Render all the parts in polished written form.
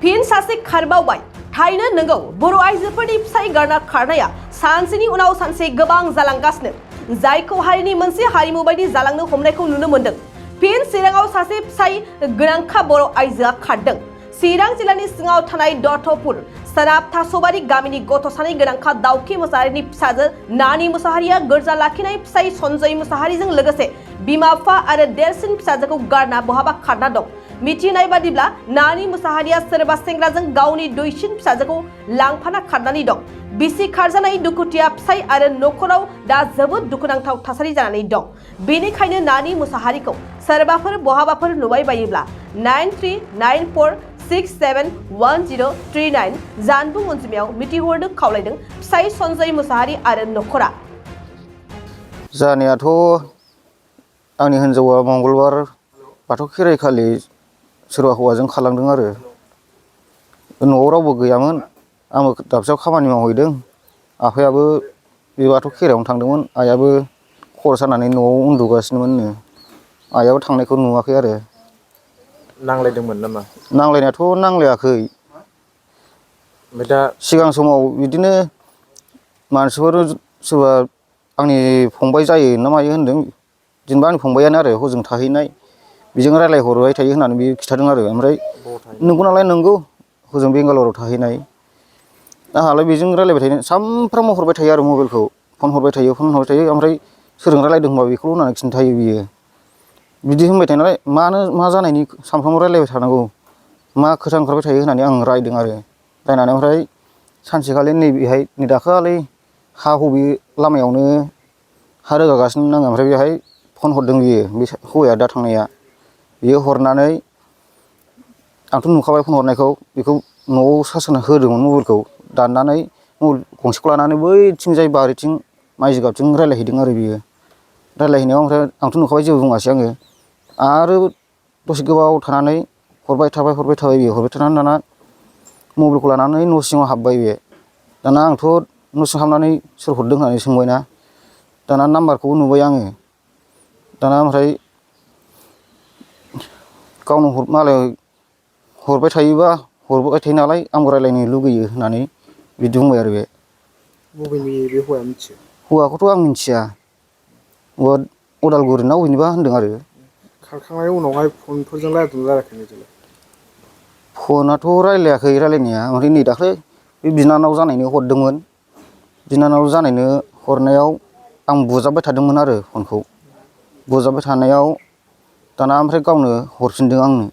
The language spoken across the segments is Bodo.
फिन सासे खारबावबाय थारैनो नंगौ बर' आइजोफोरनि फिसाय गारना खारनाया सानसेनि उनाव सानसे गोबां जालांगासिनो जायखौ हारिनि मोनसे हारिमु बायदि जालांनो हमनायखौ नुनो मोनदों। फिन चिराङाव सासे फिसाय गोनांखा बर' आइजोआ खारदों। चिरां जिल्लानि सिङाव थानाय दतपुर सोनाब थास'बारि गामिनि गथ' सानै गोनांखा दाउखि मुसाहारिनि फिसाजो नानि मुसाहारिया गोरजा लाखिनाय फिसाय सन्जय मुसाहारिजों लोगोसे बिमा बिफा आरो देरसिन फिसाजोखौ गारना बहाबा खारना दं। मिथिनाय बादिब्ला नानि मुसाहारिया सोरबा सेंग्राजों गावनि दुइसिन फिसाजोखौ लांफाना खारनानै दं। बिसि खारजानाय दुखुथिया फिसाय आरो न'खराव दा जोबोद दुखुनांथाव थासारि जानानै दं। बेनिखायनो नानि मुसाहारिखौ सोरबाफोर बहाबाफोर नुबाय बायोब्ला 9394671039 जानबुं अनजिमायाव मिथिहरनो खावलायदों फिसाय सन्जय मुसाहारि आरो न'खरा। जानायाथ' आंनि हिनजावा मंगलबार बाथौ खेराइखालि सोरबा हौवाजों खारलांदों आरो न'आव रावबो गैयामोन। आंबो दाबसेयाव खामानि मावहैदों। आफायाबो बे बाथौ खेराइयावनो थांदोंमोन। आइयाबो खर' सानानै न'आव उन्दुगासिनोमोननो। आइयाबो थांनायखौ नुवाखै आरो। नांलायदोंमोन नामा? नांलायनायाथ' नांलायाखै। ओमफ्राय दा सिगां समाव बिदिनो मानसिफोर सोरबा आंनि फंबाय जायो ना मायो होनदों। जेनेबा आंनि फंबायानो आरो हजों थाहैनाय बेजों रायज्लायहरबाय थायो होननानै बे खिन्थादों आरो। ओमफ्राय बबाव थाहैनाय? नंगौ नालाय नंगौ हजों बेंगालराव थाहैनाय। आंहालाय बेजों रायज्लायबाय थायो सानफ्रामबो हरबाय थायो आरो मबाइलखौ फन हरबाय थायो ओमफ्राय सोरजों रायज्लायदों होनबा बेखौल' होननानै खिन्थायो बियो। बिदि होनबाय थायो नालाय मानो मा जानायनि सानफ्रामबो रायज्लायबाय थानांगौ मा खोथा ओंखारबाय थायो होननानै आं रायदों आरो। रायनानै ओमफ्राय सानसेखालि नैबेहाय नै दाखालि हा हबि लामायावनो हा रोगागासिनो आङो। ओमफ्राय बेहाय फन हरदों बियो बे हौवाया दा थांनाया। बियो हरनानै आंथ' नुखाबाय फन हरनायखौ बेखौ न'आव चार्ज होदोंमोन मबाइलखौ दाननानै मबाइल गंसेखौ लानानै बैथिंजाय बारिथिं माइ जिगाबथिं रायज्लायहैदों आरो बियो। रायज्लायहैनायाव ओमफ्राय आंथ' नुखाबाय जेबो बुङासै आङो। आरो दसे गोबाव थानानै हरबाय थाबाय बियो हरबाय थानानै दाना मबाइलखौ लानानै न' सिङाव हाबबाय बे। दाना आंथ' न' सिङाव हाबनानै सोर हरदों होननानै सोंबायना। दाना नाम्बारखौबो नुबाय आङो। दाना ओमफ्राय गावनो मालाय हरबाय थायो नालाय आंबो रायज्लायनो लुगैयो होननानै बिदि बुंबाय आरो बे। बबेनि बे हौवाया मिथियो? हौवाखौथ' आं मिथिया। अदालगुरि ना अबेनिबा होनदों आरो। खारखांनायनि उनावहाय फनफोरजों रायज्लायदोंना रायज्लायाखै बिदिनो? फनाथ' रायज्लायाखै रायज्लायनाया। ओमफ्राय नै दाख्लै बे बिनानाव जानायनो हरदोंमोन। बिनानाव जानायनो हरनायाव आं बुजाबबाय थादोंमोन आरो फनखौ। बुजाबबाय थानायाव दाना ओमफ्राय गावनो हरफिनदों आंनो।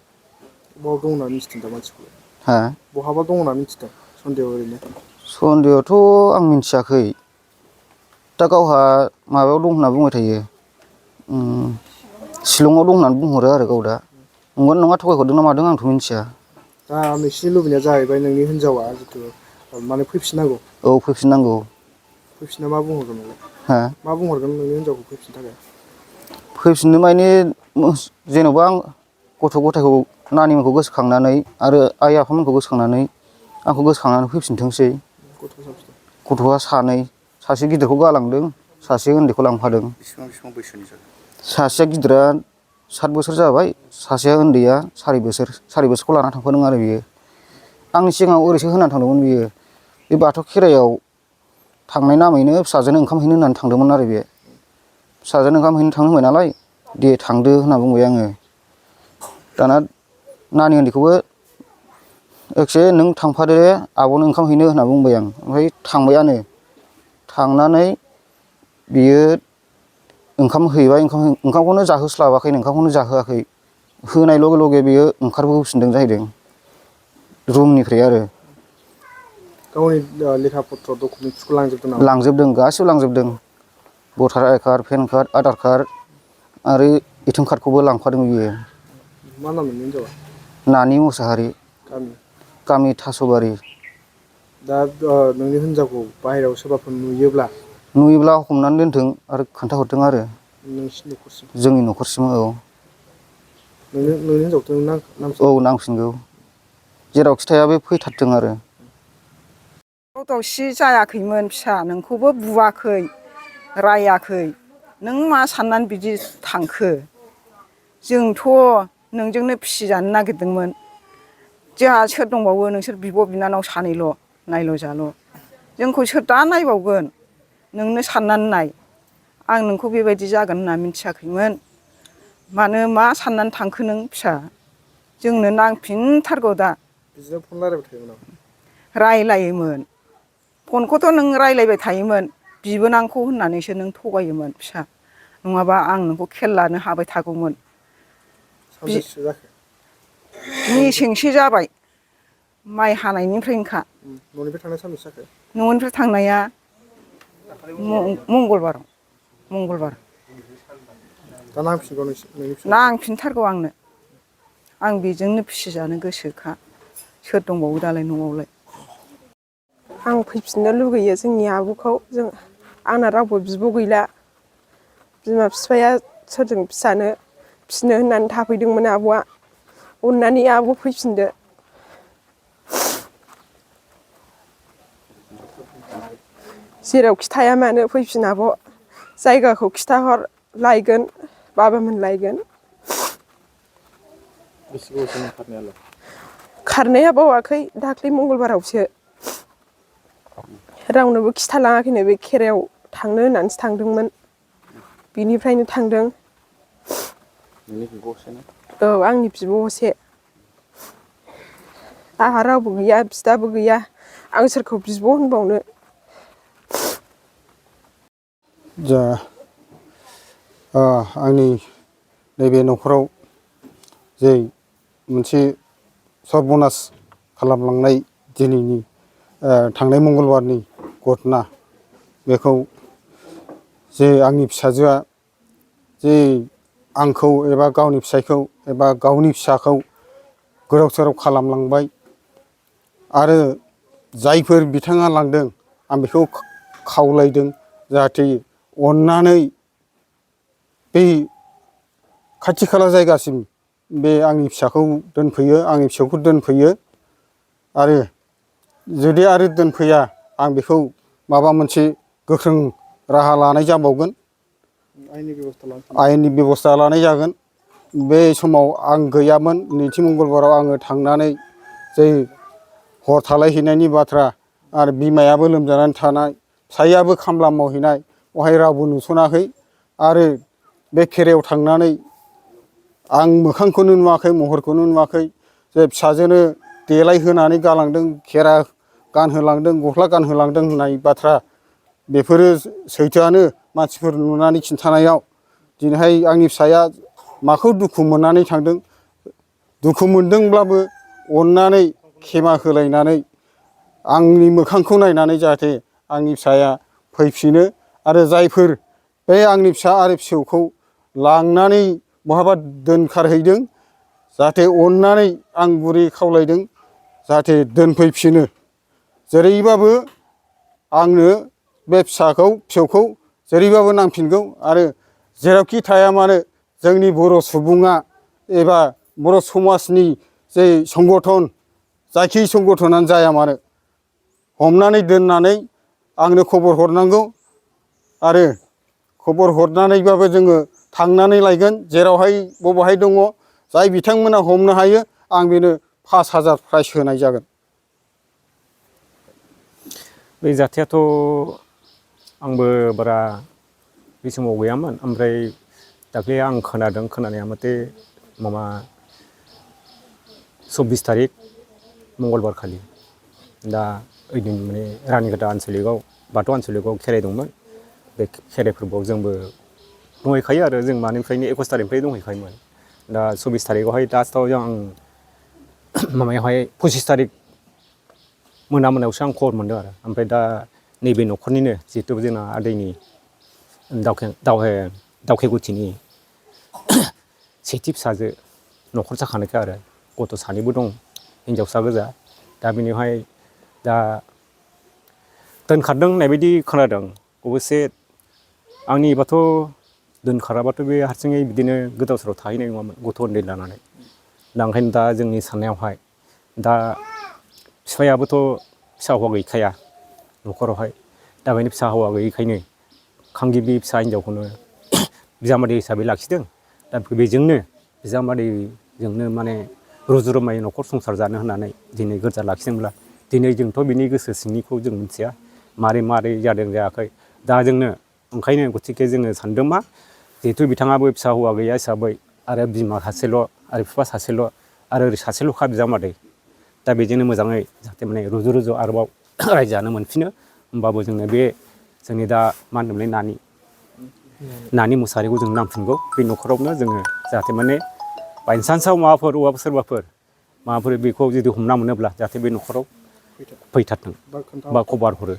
बहा दं होनना मिथिदों दा मानसिखौलाय? हा? बहाबा दं होनना मिथिदों सन्देह' ओरैनो? सन्देह'थ' आं मिथियाखै। दा गावहा माबायाव दं होनना बुंबाय थायो। शिलंआव दं होननानै बुंहरो आरो गाव दा। नंगौना नङा थगायहरदों ना मादों आंथ' मिथिया। दा नोंसिनि लुबैनाया जाहैबाय नोंनि हिनजावा जितु माने फैफिननांगौ। औ फैफिननांगौ। फैफिनना मा बुंहरगोन नोंलाय? हा? मा बुंहरगोन नोंनि हिनजावखौ फैफिननो थाखाय? फैफिननो माने जेन'बा आं गथ' गथायखौ नानिमोनखौ गोसोखांनानै आरो आइ आफामोनखौ गोसोखांनानै आंखौ गोसोखांनानै फैफिनथोंसै। गथ' साबैसे? गथ'आ सानै। सासे गिदिरखौ गालांदों सासे उन्दैखौ लांफादों। बेसेबां बैसोनि जाखो? सासेया गिदिरा 7 बोसोर जाबाय। सासेया उन्दैया 4 बोसोर। 4 बोसोरखौ लाना थांफादों आरो बियो। आंनि सिगाङाव ओरैसो होनानै थांदोंमोन बियो। बे बाथौ खेराइयाव थांनाय नामैनो फिसाजोनो ओंखाम हैनो होननानै थांदोंमोन आरो बे। फिसाजोनो ओंखाम हैनो थांनो होनबाय नालाय दे थांदो होनना बुंबाय आङो। दाना नानि उन्दैखौबो जायखिजाया नों थांफादो आब'नो ओंखाम हैनो होनना बुंबाय आं। ओमफ्राय थांबायानो। थांनानै बियो ओंखाम हैबाय ओंखामखौनो जाहोस्लाबाखैनो ओंखामखौनो जाहोआखै। होनाय लगे लगे बेयो ओंखारबोफिनदों जाहैदों रुमनिफ्राय आरो। गावनि लेखा पत्र डकुमेन्टसखौ लांजोबदों नामा? लांजोबदों गासिबो लांजोबदों। Voter ID card, pan card, Aadhaar card आरो एटिएम कार्डखौबो लांफादों बियो। मा नाम नोंनि हिनजावा? नानि मुसाहारि। गामि? गामि थास'बारि। दा नोंनि हिनजावखौ बाहेरायाव सोरबाफोर नुयोब्ला नुयोब्ला हमनानै दोनथों आरो खोन्थाहरथों आरो। नोंसिनि न'खरसिम? जोंनि न'खरसिम औ। नोंनि हिनजावखौथ' नों औ नांफिनगौ? नांफिनगौ। जेरावखि थाया बे फैथारथों आरो। दावराव दावसि जायाखैमोन फिसा नोंखौबो बुवाखै रायाखै। नों मा साननानै बिदि थांखो? जोंथ' नोंजोंनो फिसिजानो नागिरदोंमोन। जोंहा सोर दंबावो नोंसोर बिब' बिनानाव सानैल' नायल' जाल' जोंखौ सोर दा नायबावगोन नोंनो साननानै नाय आं नोंखौ बेबायदि जागोन होनना मिथियाखैमोन मानो मा साननानै थांखो नों फिसा जोंनो नांफिनथारगौ दा बिदिनो फन रायलायबाय थायोमोन नामा? रायलायोमोन फनखौथ' नों रायलायबाय थायोमोन बिबोनांखौ होननानैसो नों थगायोमोन फिसा नङाबा आं नोंखौ खेल लानो हाबाय थागौमोन सानबेसेसो जाखो? मेसेंसो जाबाय माइ हानायनिफ्रायनोखा न'निफ्राय थांनाया सानबेसे जाखो? न'निफ्राय थांनाया मंगलबार दा नांफिनगौ नोंनि फिसाखौ? नांफिनथारगौ आंनो आं बेजोंनो फिसिजानो गोसोखा सोर दंबावो दालाय न'आवलाय आं फैफिननो लुगैयो जोंनि आब'खौ आंना रावबो बिब' गैला बिमा बिफाया सोरजों फिसिनो होननानै थाफैदोंमोन आब'आ अननानै आब' फैफिनदो जेरावखि थाया मानो फैफिन आब' जायगाखौ खिथाहर लायगोन बाबामोन लायगोन बेसे गोबावसैमोन खारनायालाय? खारनाया बावाखै दाख्लै मंगलबारावसो रावनोबो खिथालाङाखैनो बे खेरायाव थांनो होननानैसो थांदोंमोन बिनिफ्रायनो थांदों नोंनि बिब' असेना? औ आंनि बिब' असे आंहा रावबो गैया बिदाबो गैया आं सोरखौ बिब' होनबावनो जा आंनि नैबे न'खराव जे मोनसे सर्बनास खालामलांनाय दिनैनि थांनाय मंगलबारनि घटना बेखौ जे आंनि फिसाजोआ जे आंखौ एबा गावनि फिसायखौ एबा गावनि फिसाखौ गोदाव सोराव खालामलांबाय आरो जायफोर बिथाङा लांदों आं बेखौ खावलायदों जाहाथे अननानै बै खाथि खाला जायगासिम बे आंनि फिसाखौ दोनफैयो आंनि फिसौखौ दोनफैयो आरो जुदि आरो दोनफैया आं बेखौ माबा मोनसे गोख्रों राहा लानाय जाबावगोन आयेननि बेब'स्था लानाय जागोन बे समाव आं गैयामोन नैथि मंगलबाराव आङो थांनानै जे हर थालायहैनायनि बाथ्रा आरो बिमायाबो लोमजानानै थानाय फिसाइयाबो खामला मावहैनाय बहाय रावबो नुसनाखै आरो बे खेरायाव थांनानै आं मोखांखौनो नुवाखै महरखौनो नुवाखै जे फिसाजोनो देलायहोनानै गालांदों खेरा गानहोलांदों गस्ला गानहोलांदों होननाय बाथ्रा बेफोरो सैथोआनो मानसिफोर नुनानै खिन्थानायाव दिनैहाय आंनि फिसाया माखौ दुखु मोननानै थांदों दुखु मोनदोंब्लाबो अननानै खेमा होलायनानै आंनि मोखांखौ नायनानै जाहाथे आंनि फिसाया फैफिनो आरो जायफोर बे आंनि फिसा आरो फिसौखौ लांनानै बहाबा दोनखारहैदों जाहाथे अननानै आं गुरै खावलायदों जाहाथे दोनफैफिनो जेरैबाबो आंनो बे फिसौखौ जेरैबाबो नांफिनगौ आरो जेरावखि थाया मानो जोंनि बर' सुबुङा एबा बर' समाजनि जे संगठन जायखि संगठनानो जाया मानो हमनानै दोननानै आंनो खबर हरनांगौ आरो खबर हरनानैबाबो जोङो थांनानै लायगोन जेरावहाय बबेहाय दङ जाय बिथांमोना हमनो हायो आं बेनो 5,000 प्राइज होनाय जागोन बे जाथायाथ' आंबो बारा बे समाव गैयामोन ओमफ्राय दाख्लै आं खोनादों खोनानाया मथे माबा 24 तारिख मंगलबार खालि दा ओइदिन माने रानिखाता आनसलिकआव बाथौ आनसलिकआव खेराइ दंमोन बे खेराइ फोरबोआव जोंबो दंहैखायो आरो जों मानिफ्रायनो 21 तारिखनिफ्राय दंहैखायोमोन दा 24 तारिखआवहाय लास्टआव आं माबायावहाय 25 तारिख मोनायावसो आं खबर मोनदों आरो ओमफ्राय दा नैबे न'खरनिनो जिहेतु जोंना आदैनि दावखेगुथिनि सेथि फिसाजो न'खर जाखानायखा आरो गथ' सानैबो दं हिनजावसा गोजा दा बेनिहाय दा दोनखारदों होननाय बायदि खोनादों अबयसे आंनिबाथ' दोनखाराबाथ' बे हारसिङै बिदिनो गोदाव सोराव थाहैनाय नङामोन गथ' उन्दै लानानै दा ओंखायनो दा जोंनि साननायावहाय दा बिफायाबोथ' फिसा हौवा गैखाया न'खरावहाय दा बेनो फिसा हौवा गैयैखायनो खांगिबि फिसा हिनजावखौनो बिजामादै हिसाबै लाखिदों दा बेजोंनो बिजामादैजोंनो माने रुजुरुमाय न'खर संसार जानो होननानै दिनै गोरजा लाखिदोंब्ला दिनै जोंथ' बिनि गोसो सिंनिखौ जों मिथिया मारै जादों जायाखै दा जोंनो ओंखायनो गथिखे जोङो सानदों मा जिहेथु बिथाङाबो फिसा हौवा गैया हिसाबै आरो बिमा सासेल' आरो बिफा सासेल' आरो ओरै सासेल'खा बिजामादै दा बेजोंनो मोजाङै जाहाथे माने रुजु आरोबाव रायजो जानो मोनफिनो होमबाबो जोंनो बे जोंनि दा मा होनोमोनलाय नानि मुसारिखौ जों नांफिनगौ बे न'खरावनो जोङो जाहाथे माने बायसान्सआव सोरबाफोर माबाफोर बेखौ जुदि हमना मोनोब्ला जाहाथे बे न'खराव फैथारथों बा खबर हरो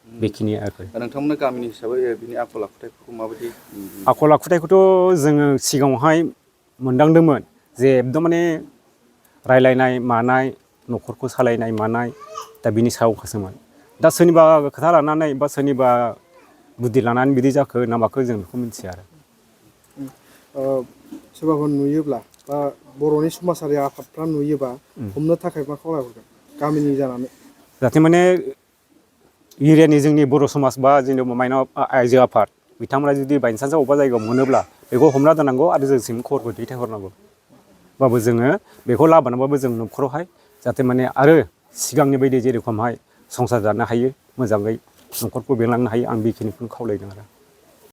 बेखिनि आरो नोंथांमोना गामिनि हिसाबै बिनि आखल आखुथायफोरखौ माबायदि आखल आखुथायखौथ' जोङो सिगाङावहाय मोनदांदोंमोन जे एकदम माने रायलायनाय मानाय न'खरखौ सालायनाय मानाय दा बिनि सायावसोमोन दा सोरनिबा खोथा लानानै बा सोरनिबा बुद्धि लानानै बिदि जाखो ना माखो जों बेखौ मिथिया आरो सोरबाफोर नुयोब्ला बा बर'नि समाजारि आफादफ्रा नुयोबा हमनो थाखाय मा खावलायहरगोन गामिनि जानानै जाहाथे माने एरियानि जोंनि बर' समाज बा जेनेबा माइनाव आइजो आफाद बिथांमोना जुदि बायसान्सआव अबेबा जायगायाव मोनोब्ला बेखौ हमना दोननांगौ आरो जोंसिम खबरखौ दैथायहरनांगौ बाबो जोङो बेखौ लाबोनाबाबो जों न'खरावहाय जाहाथे माने आरो सिगांनि बायदि जेरेखमहाय संसार जानो हायो मोजाङै न'खरखौ बेंलांनो हायो आं बेखिनिखौनो खावलायदों आरो